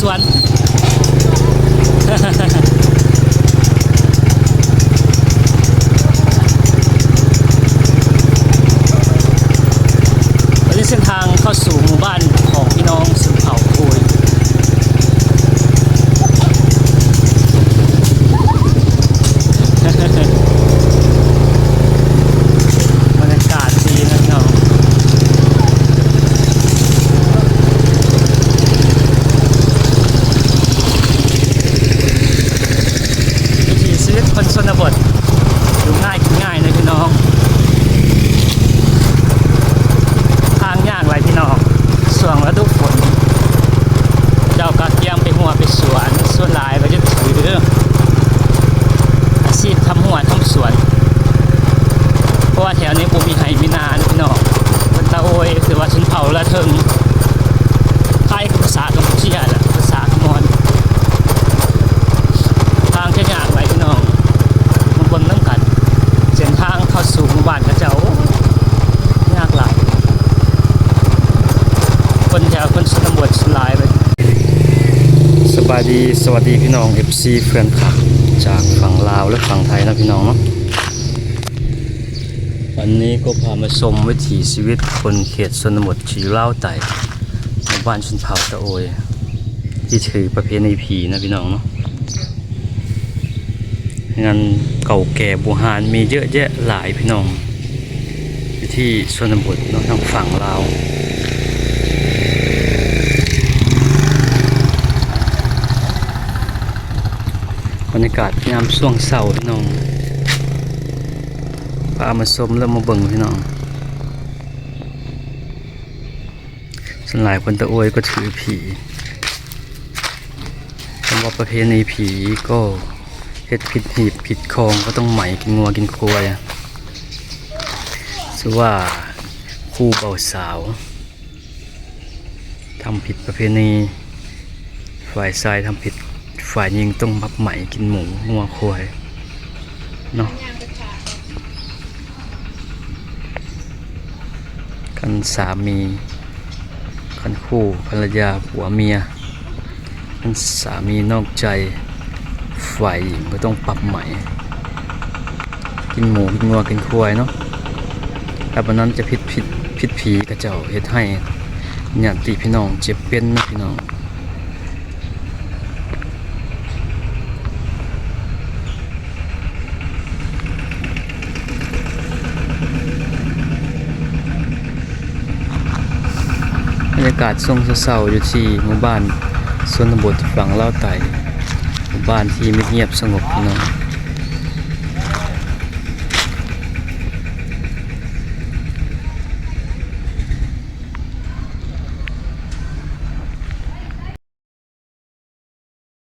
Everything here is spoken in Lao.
ວັນ ອັນນີ້ເສັ້ນທາງເຂົ້າສູ່ໝູ່ບ້ານຂອງພີ່ນ້ອງຊົນເຜົ່າໂອຍ. ບັນຍາກາດດີນະພີ່ນ້ອງ. ວິຖີຊີວິດຄົນຊົນນະບົດ ຢູ່ງ່າຍກິນງ່າຍເນາະພີ່ນ້ອງ. ທາງຍາກຫຼາຍພີ່ນ້ອງ ຊ່ວງລະດູຝົນ ເຈົ້າກໍກຽມໄປຮົ້ວໄປສວນ ສ່ວນຫຼາຍກໍຈະຖືອາຊີບທຳຮົ້ວທຳສວນ ເພາະວ່າແຖວນີ້ບໍ່ມີໄຮ່ມີນາເນາະພີ່ນ້ອງ. ຄົນຕາໂອຍ ຫຼືວ່າຊົນເຜົ່າລະເທິງ ຄ້າຍກັບພາສາກຳປູເຈຍແຫຼະ ພາສາຂະມອນ. ທາງຈະຍາກຫຼາຍພີ່ນ້ອງ ມາເບິ່ງນຳກັນ ເສັ້ນທາງເຂົ້າສູ່ໝູ່ບ້ານເຂົາເຈົ້າ ໂອ້ ຍາກຫຼາຍ ຄົນແຖວຄົນຊົນນະບົດຫຼາຍເລີຍ. ສະບາຍດີ ສະຫວັດດີພີ່ນ້ອງ ເອັຟຊີ ແຟນຄລັບ ຈາກຝັ່ງລາວ ແລະ ຝັ່ງໄທນະພີ່ນ້ອງເນາະ. ວັນນີ້ກໍພາມາຊົມວິຖີຊີວິດຄົນເຂດຊົນນະບົດທີ່ຢູ່ລາວໃຕ້ ໃນບ້ານຊົນເຜົ່າຕາໂອຍ ທີ່ຖືປະເພນີຜີນະພີ່ນ້ອງເນາະ. ງານເກົ່າແກ່ບູຮານມີເຍອະແຍະຫຼາຍພີ່ນ້ອງ ຢູ່ທີ່ຊົນນະບົດເນາະ ທາງຝັ່ງລາວ. ບັນຍາກາດຍາມຊ່ວງເຊົ້າພີ່ນ້ອງ ພາມາຊົມ ແລະ ມາເບິ່ງພີ່ນ້ອງ. ສ່ວນຫຼາຍຄົນຕາໂອຍກໍຖືຜີ ຄຳວ່າປະເພນີຜີກໍເຮັດຜິດຮີດຜິດຄອງ ກໍຕ້ອງໄໝກິນງົວກິນຄວາຍ. ຊື່ວ່າຄູ່ບ່າວສາວ ທຳຜິດປະເພນີ ຝ່າຍຊາຍທຳຜິດ ຝ່າຍຍິງຕ້ອງມາໄໝກິນໝູງົວຄວາຍເນາະ. ຄັນສາມີ ຄັນຄູ່ພັນລະຍາຜົວເມຍ ຄັນສາມີນອກໃຈ ຝ່າຍຍິງກໍຕ້ອງປັບໄໝ ກິນໝູກິນງົວກິນຄວາຍເນາະ. ຖ້າບໍ່ນັ້ນຈະຜິດ ຜິດ ຜິດຜີ ເຂົາເຈົ້າເຮັດໃຫ້ຍາດຕິພີ່ນ້ອງເຈັບເປັນເນາະພີ່ນ້ອງ. ບັນຍາກາດຊ່ວງເຊົ້າໆ ຢູ່ທີ່ໝູ່ບ້ານຊົນນະບົດຝັ່ງລາວໃຕ້ ໝູ່ບ້ານທີ່ມິດງຽບສະຫງົບພີ່ນ້ອງ.